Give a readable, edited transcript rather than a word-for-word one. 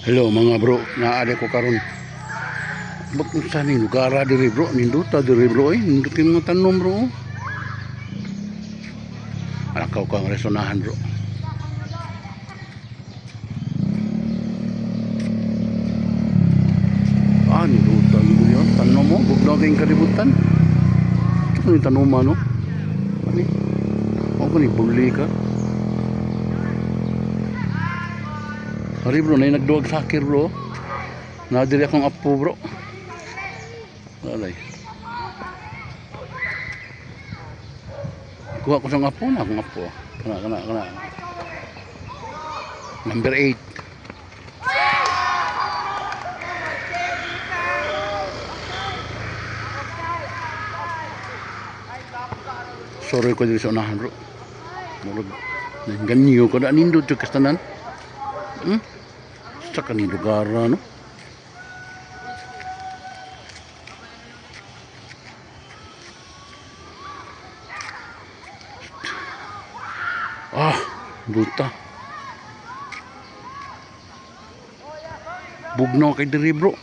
Hello mga bro, naari ko karon. Bak unsa ni lugara diri, bro, nindota diri, bro, eh. Nindot yung mga tanom, bro. Alakaw ko ang resonahan, bro. Ah, nindota yun yun. Tanom mo, bugnaw kayong kalibutan. Ito ni tanoma, no? Ano? Ako ni buli ka. Ari bro, na nagduwag sakir, bro. Nadiri akong apo, bro. Alay. Kuha ko sa apo na akong apo. Kana kana kana. Number 8. Sorry ko diri sa unahan, bro. Murag ganyo ko na nindot jud kastanan. Sa kaning lugar, no? Ah, duta. Bugnaw kay diri, bro.